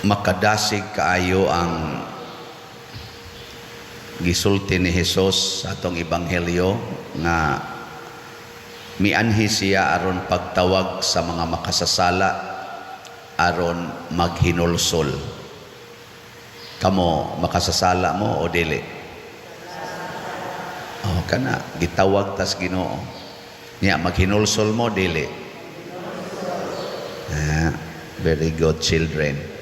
Makadasig kaayo ang gisulti ni Hesus sa atong ebanghelyo nga mianhi siya aron pagtawag sa mga makasasala aron maghinulsol. Kamo, makasasala mo o dili? Oh, kana gitawag tas Ginoo. Nya maghinulsol mo, dili? Ah, very good children.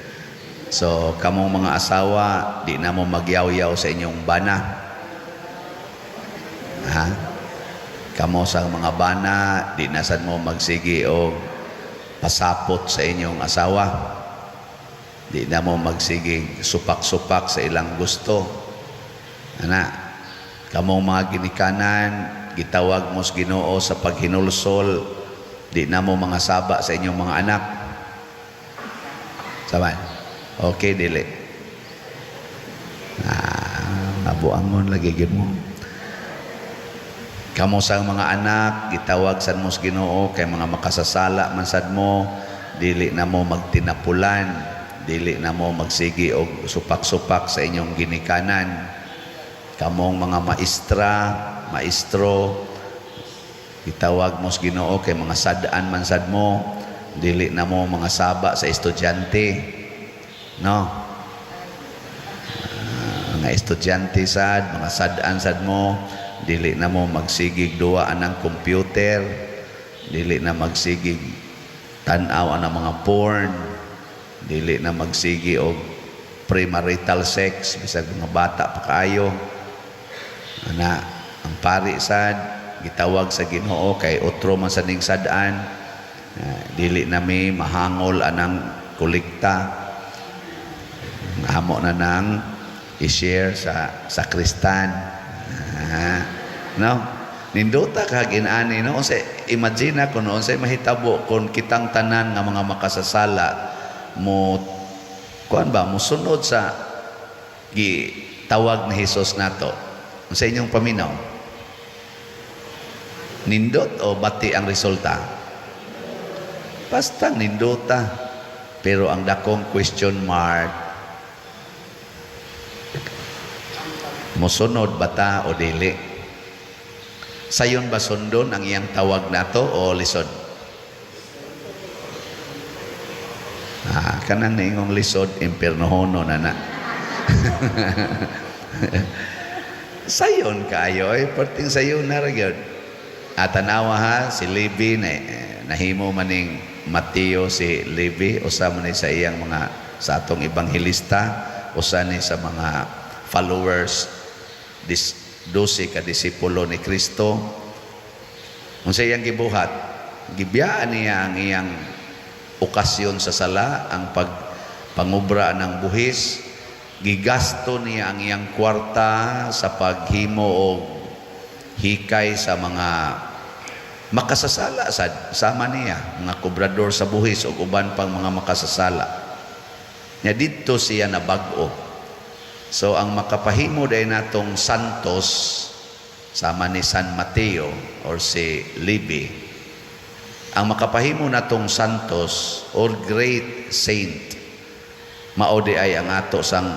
So, kamong mga asawa, di na mo magyaw-yaw sa inyong bana. Ha? Kamo sa mga bana, di na sad mo magsigi og pasapot sa inyong asawa. Di na mo magsigi supak-supak sa ilang gusto. Ana, kamong mga ginikanan, gitawag mo sa Ginoo sa paghinulsol, di na mo mga saba sa inyong mga anak. Saman. Okay, dili? Ah, mabuangon lagi gyud mo. Kamo sa mga anak, gitawag sad mo sa Ginoo kay mga makasasala man sad mo, dili na mo magtinapulan, dili na mo magsigi og supak-supak sa inyong ginikanan. Kamong mga maestra, maestro, gitawag mo sa Ginoo kay mga sad-an man sad mo, dili na mo mga saba sa estudyante. No? Ah, mga estudyante sad, mga sad-an sad mo, dili na mo magsigig duwa anang computer, dili na magsigig tan-aw anang mga porn, dili na magsigi og premarital sex bisag mga bata pa kaayo. Ana, ang pari sad gitawag sa Ginoo kay otro man sa ning sad-an. Ah, dili na mi mahangol anang kolekta, amo na nang i-share sa sakristan. Ah, no, nindota kag inani, no? Unsa, imagine ako, no, unsay mahitabo kung kitang tanan nga mga makasasala mo kuan ba, musunod sa gitawag ni Hesus nato? Unsa inyong paminaw, nindot o bati ang resulta? Basta nindota. Pero ang dakong question mark, mosunod bata o dili? Sayon ba sundon ang iyang tawag nato o lisod? Ah, kanang niingong lisod, impiernohono na na. Sayon kaayo ay perting sayon na ra gyud. At tanawa ha, si Levi na, nahimo maning Mateo si Levi, usa man ni sa iyang mga sa atong ebanghelista, usa ni sa mga followers dis 12 ka disipulo ni Kristo. Unsa iyang gibuhat? Gibiyaan niya ang iyang okasyon sa sala, ang pagpangubra ng buhis. Gigasto niya ang iyang kwarta sa paghimo og hikay sa mga makasasala sad sama niya, mga kobrador sa buhis ug uban pang mga makasasala. Nya didto siya nabag-o. So ang makapahimo day natong santos sama ni San Mateo or si Levi, ang makapahimo natong santos or great saint, mao di ay ang ato sang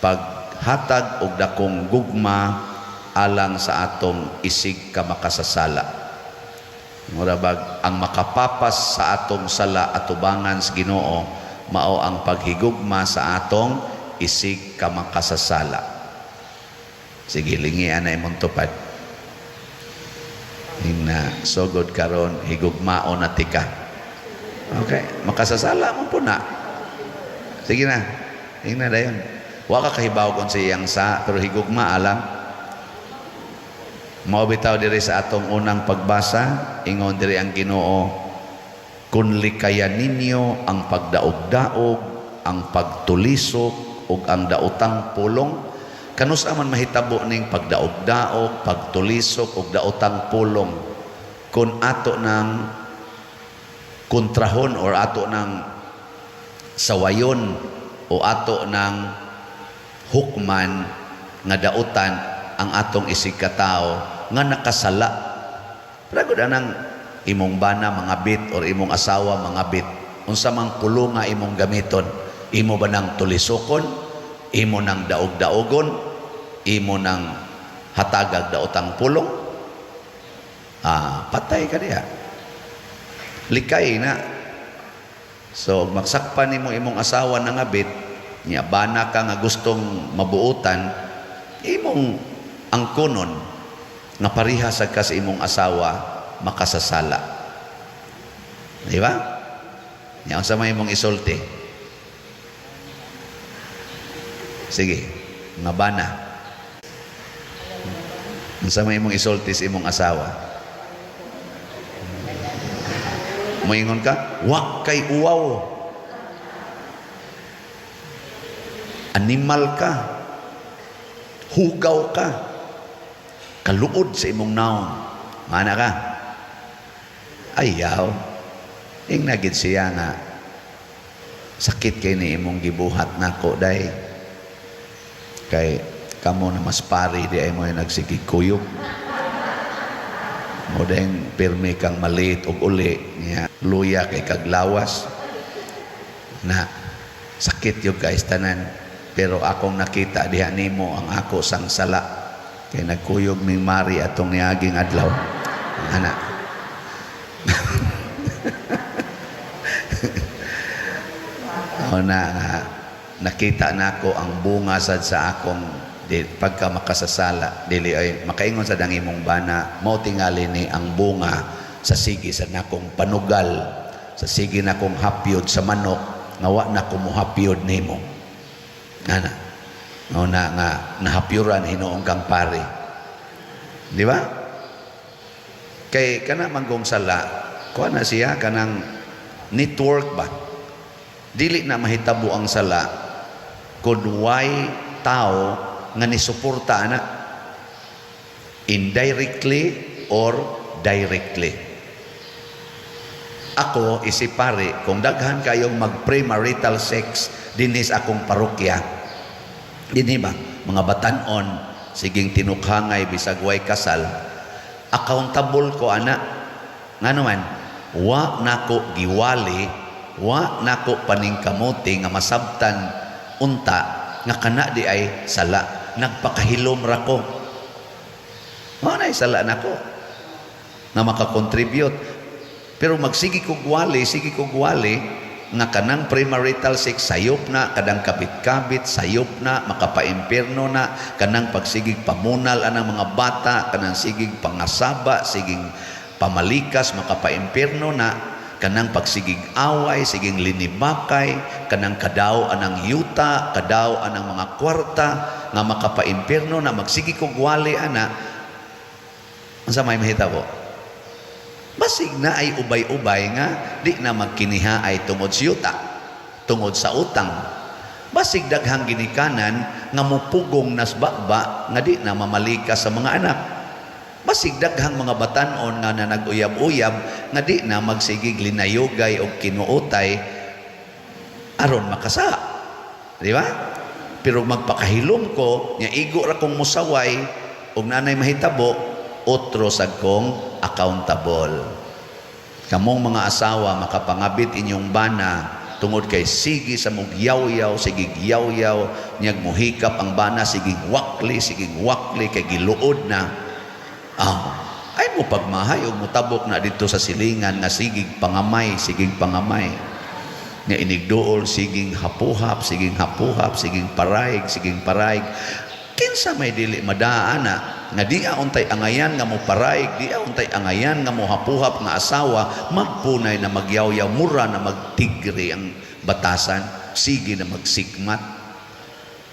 paghatag og dakong gugma alang sa atong isig ka makasasala. Mura bag ang makapapas sa atong sala atubangan sa Ginoo mao ang paghigugma sa atong isig ka makasasala. Sige, lingian na imong tupad. Hingna, sugod karon higugmaon na tika. Okay, makasasala mo po na. Sige na. Hingna dayon. Wa ka kahibaw kung sa iyang sa, pero higugma alam. Mao bitaw diri sa atong unang pagbasa, ingon diri ang Ginoo, "Kung likayan ninyo ang pagdaog-daog, ang pagtulisok ug ang daotang pulong." Kanus-a man mahitabo ning pagdaog-daog, pagtulisok ug daotang pulong kung ato ng kontrahon or ato ng sawayon o ato ng hukman nga dautan ang atong isig katao nga nakasala? Pero anang imong bana mga bit or imong asawa mga bit, unsa mang pulong nga imong gamiton? Imo ba nang tulisokon? Imo nang daog-daogon? Imo nang hatagag daotang pulong? Ah, patay ka diha. Likay na. So, magsakpan nimo imong asawa nga ngabit, nya bana ka nga gustong mabuotan, imong angkonon nga pareha sad ka sa imong asawa makasasala. Di ba? Nya unsa may imong isulti? Sige, nga bana. Unsa may imong isulti sa imong asawa? Moingon ka, wa kay uwaw. Animal ka. Hugaw ka. Kaluod sa imong naong. Mana ka? Ayaw. Ing nagid siya nga sakit kay ni imong gibuhat nako day. Kay kamo na mas pari di ay mo yung nagsigig kuyog. Mo dahing pirmi kang malit og uli niya luya kay kaglawas na sakit yung guys tanan, pero akong nakita diha nimo ang ako sang sala kay nagkuyog ning mari atong niaging adlaw ana. O na nakita nako ang bunga sad sa akong di, pagka makasasala dili ay makaingon sa dang imong bana, mao tingali ni ang bunga sa sige sa nakong panugal, sa sige nakong hapyod sa manok nga wa na ko mohapyod nimo ana. Mao na nga nahapyuran hinuong kang pare, di ba? Kay kana manggong sala, kuha na siya kanang network ba, dili na mahitabo ang sala kun way tao nga nisuporta ana, indirectly or directly. Ako isipare, kung daghan kayong mag-premarital sex dinhi sa akong parokya, dinhi ba mga batan-on siging tinukhangay bisag way kasal, accountable ko ana. Ngano man wa nako giwali, wa nako paningkamuti nga masabtan unta nga kana di ay sala. Nagpakahilom ra ko. Mao na sala nako nga makakontribute. Pero magsige kog wali, sige kog wali nga kanang premarital sex sayop na, kadang kabit-kabit sayop na, makapaimpierno na, kanang pagsigig pamunal anang mga bata, kanang sigig pangasaba, sigig pamalikas, makapaimpierno na, kanang pagsigig away, sigig linibakay, kanang kadaw anang yuta, kadaw anang mga kwarta nga makapaimpierno na, magsige kog wali ana, unsa may mahitabo? Basig na ay ubay-ubay nga di na magkiniha ay tungod sa yuta, tungod sa utang. Basig daghang ginikanan nga mupugong nas baba nga di na mamalika sa mga anak. Basig daghang mga batan-on nga na nag-uyab-uyab nga di na magsigig linayugay og kinuutay aron makasa. Di ba? Pero magpakahilom ko, nya igo ra kong musaway og nanay mahitabo, otro sad kong accountable. Kamong mga asawa, makapangabit inyong bana tungod kay sige sa mugyaw-yaw, sige yaw-yaw, nyag muhikap ang bana, sige wakli, sige wakli kay giluod na. Ah, ay mo pagmahay og mutabok na dito sa silingan nga sigig pangamay, sigig pangamay. Nga inigduol siging hapuhap, siging hapuhap, siging paraig, siging paraig. Kinsa may dili madaan na nga di untay angayan nga mo paraig, di untay angayan nga mo hapuhap nga asawa, magpunay na magyawyaw, mura na magtigre ang batasan, sige na magsigmat.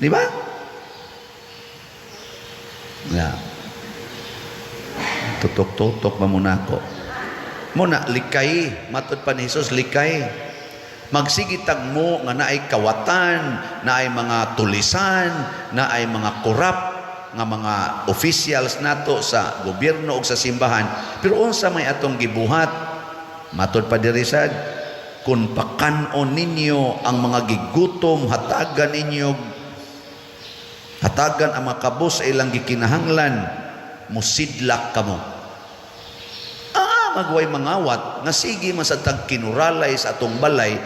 Di ba? Nga. Tutok-tutok ba muna ako? Muna, likay. Matod pa ni Jesus, likay. Magsigitag mo nga naay kawatan, naay mga tulisan, naay mga korap nga mga officials nato sa gobyerno o sa simbahan. Pero unsa may atong gibuhat? Matod pa diri sad, kung pakan-on ninyo ang mga gigutom, hatagan ninyo, hatagan ang mga kabos sa ilang gikinahanglan, musidlak kamo. Magway mangawat nga sige man sa tag kinuralay sa atong balay,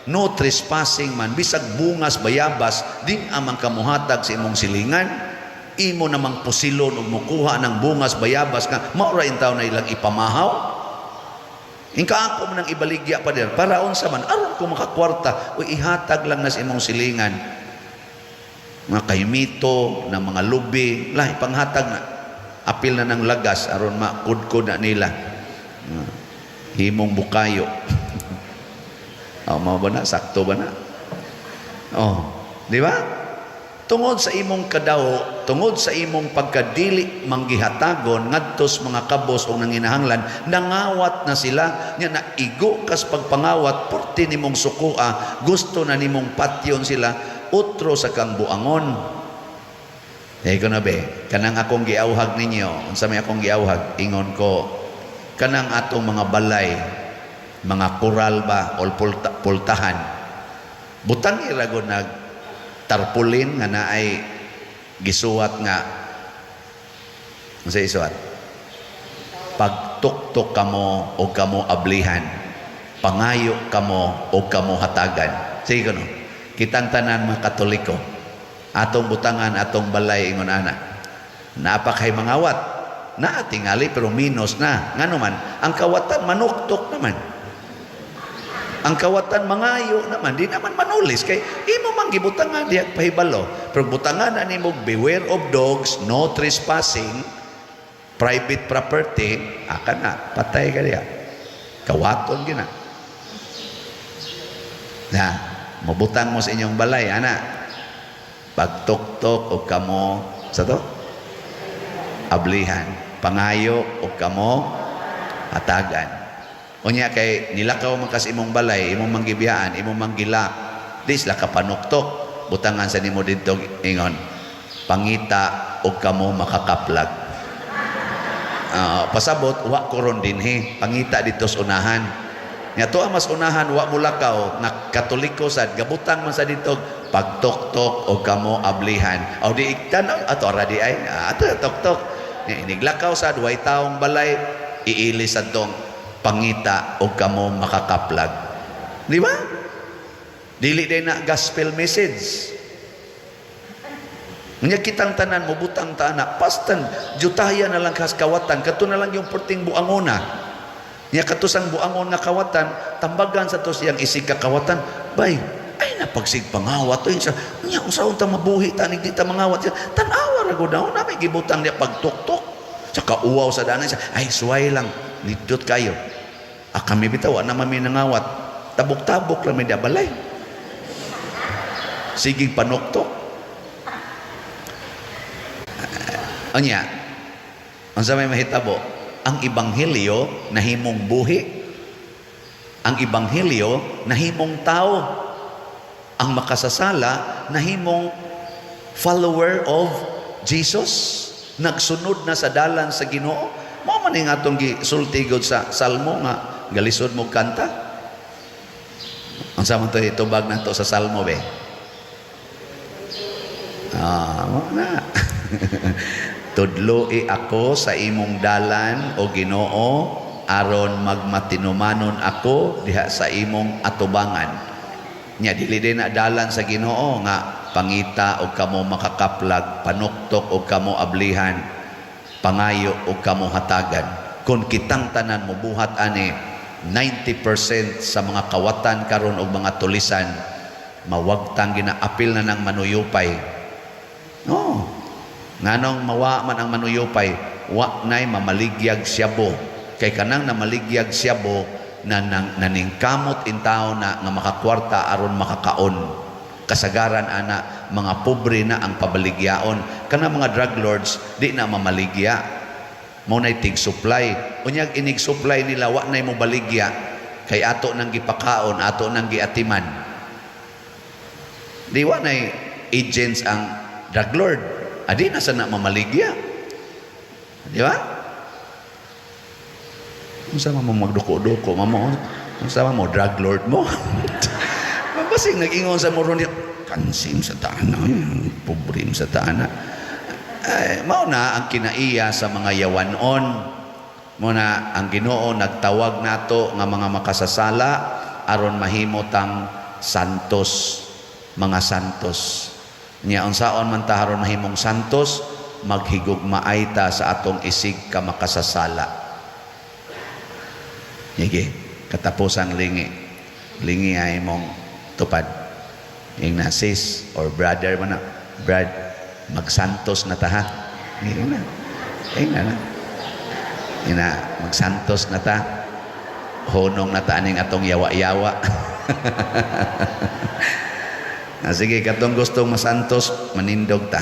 No trespassing man, bisag bungas bayabas, di amang kamuhatag sa imong silingan, imo namang pusilon ug mukuha ng bungas bayabas nga mao ra intaw na ilang ipamahaw. Ingka ako man ang ibaligya pa dir para unsa man, aron ko makakwarta o ihatag lang na sa imong silingan mga kaymito na mga lubi lah, ipanghatag na, apil na ng lagas aron makudkod na nila. Himong bukayo. Oh, mao ba na? Sakto ba na? Oh, di ba? Tungod sa imong kadawo, tungod sa imong pagkadili manggihatagon ngadto sa mga kabos o nanginahanglan, nangawat na sila nya naigo kas pagpangawat, porti nimong sukua, gusto na nimong patyon sila, utro sa kang buangon. Eh ko na be, kanang akong giawhag ninyo, unsa may akong giawhag, ingon ko, kanang atong mga balay, mga koral ba o pultahan, butang irago nag tarpaulin nga naay gisuwat nga, unsa isuwat, "Pagtuktok kamo o kamo ablihan, pangayo kamo o kamo hatagan." Sige no, kitang tanan mga Katoliko, atong butangan atong balay ingon ana, napakay mangawat na tingali, pero minus na. Ngano man ang kawatan manuktok naman, ang kawatan mangayo naman, di naman manulis kay imo man gibutangan diha pahibalo. Pero butangan na nimo, "Beware of dogs, no trespassing, private property," aka na patay ka diha, kawaton gina na. Mabutang mo sa inyong balay ana, "Pagtuktok og kamo sa to ablihan, pangayo og kamo hatagan." Unya kay nilakaw man kas imong balay, imong manggibiyaan, imong manggilak, di sila kapanuktok. Butangan sa nimo didto ingon, "Pangita og kamo makakaplag." Pasabot wa koron dinhi, pangita dito sa unahan. Nga to mas unahan wa mo lakaw nga Katoliko sad, gabutang man sa dito, "Pagtuktok og kamo ablihan." Aw di iktan ato ra di ay ato tok-tok. Nya iniglakaw sad way taong balay, iili sad tong "Pangita og kamo makakaplag." Di ba? Dili day na gospel message. Nya kitang tanan mo butang ta ana, pastan jutaya na lang kas kawatan, kato na lang yung perting buangona. Nya kato sang buangon nga kawatan, tambagan sa to siyang isig kakawatan, bay, ay napagsig pangawat to sa nya unsa unta mabuhi ta di ta mangawat. Tan-awa ra gud na may gibutang niya pagtuktok. Sa kauwaw sa danan siya, ay suway lang, nindot kayo. Ah, kami bitaw, wa naman mi nangawat. Tabok-tabok lang may balay. Sige panuktok. Anya, unsa may mahitabo? Ang ebanghelyo nahimong buhi. Ang ebanghelyo nahimong tao. Ang makasasala nahimong follower of Jesus. Nagsunod na sa dalan sa Ginoo. Mao man ning atong gisulti gud sa Salmo nga galisod mo kanta. Unsa man to itubag nato sa Salmo be? Ah, mo na. "Tudloi ako sa imong dalan, o Ginoo, aron magmatinumanon ako diha sa imong atubangan." Nya dili din na dalan sa Ginoo nga "Pangita og kamo makakaplag, panuktok og kamo ablihan, pangayo og kamo hatagan." Kung kitang tanan mo buhat ani, 90% sa mga kawatan karon og mga tulisan mawagtang, ginaapil na ng manuyupay. No. Nganong mawa man ang manuyupay, wa nay mamaligyag siyabo. Kay kanang namaligyag siyabo na nang naningkamot in tao na nga makakwarta aron makakaon. Kasagaran ana mga pobre na ang pabaligyaon. Kana mga drug lords di na mamaligya. Mao nay tig supply. Unyag inig supply nila, wa nay mo baligya kay ato nang gipakaon, ato nang giatiman. Di wa nay agents ang drug lord. Adi na sa na mamaligya. Di ba? Unsa man mo magduko-duko, mamo? Unsa man mo, drug lord mo? Mabasing nag-ingon sa muro niya, kansim sa taana, pobre sa taana. Ay, mao na ang kinaiya sa mga yawanon. Mao na ang Ginoo nagtawag nato nga mga makasasala aron mahimo tang Santos, mga santos. Nya unsaon man ta aron mahimong santos? Maghigugmaay ta sa atong isig ka makasasala. Sige, katapusang lingi. Lingi ay mong tupad. Ingna sis or brother man na, "Brad, magsantos na ta ha." Ingna. Ingna na. Ingna, "Magsantos na ta. Hunong na ta aning atong yawa-yawa." Ah, sige, katong gustong masantos, manindog ta.